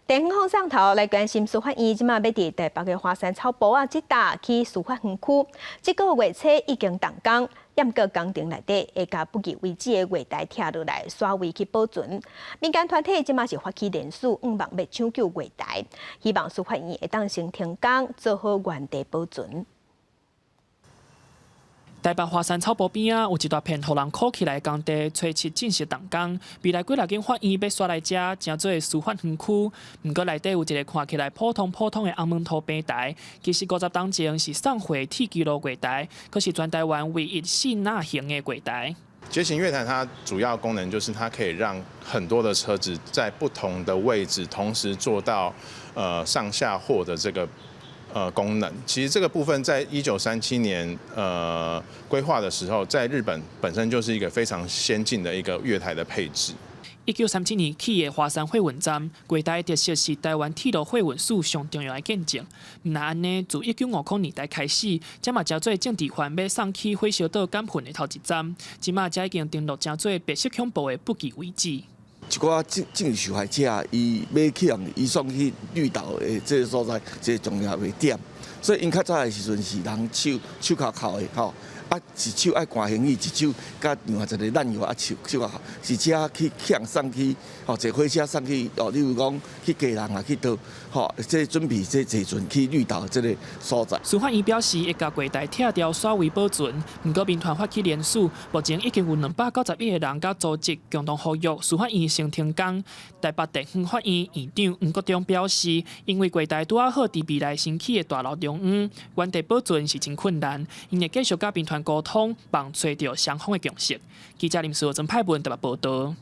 電風上頭來關心司法院，這馬欲佇台北的華山草埔仔這搭起司法園區，這個月初已經動工，毋過工程內底會共不具遺址的月台拆落來，徙位去保存。民間團體這馬是發起連署，向望欲搶救月台，希望司法院會當先停工，做好原地保存。台北華山草埔邊仔有一大片予人箍起來的工地，初七正式動工。未來幾若間法院欲徙來遮，成做司法園區。毋過內底有一个看起來普通普通的紅毛塗平台，其實50冬前是送貨鐵支路月台，閣是全台灣唯一四納型的月台。捷行月台它主要功能就是它可以讓很多的車子在不同的位置同時做到上下貨的這個功能。其實這個部分在1937年規劃的時候，在日本本身就是一個非常先進的一個月台的配置。1937年起的華山貨運站，月台特色是台灣鐵路貨運史上重要的見證。毋但按呢，自1950年代開始，這嘛成做政治犯欲送去火燒島監訓的頭一站。這馬才已經登錄成做白色恐怖的不具遺址。一寡政治受害者，伊欲去予移送去綠島的這个所在，這个重要的點。所以𪜶較早的時陣是人手手銬銬的吼，啊，一手愛掛行李，一手佮另外一个彈藥啊手銬銬，是遮去予人送去，吼，坐火車送去，哦，例如講去基隆啊，去佗，吼，這準備這坐船去綠島這个所在。司法院表示會共月台拆掉，徙位保存。毋過民團發起連署，目前已經有291個人佮組織共同呼籲司法院先停工。台北地方法院院長黃國中表示，因為月台拄仔好佇未來新起的大樓中央，原地保存是真困難，𪜶會繼續佮民團溝通，望揣著雙方的共識。記者林思曾派文台北報道。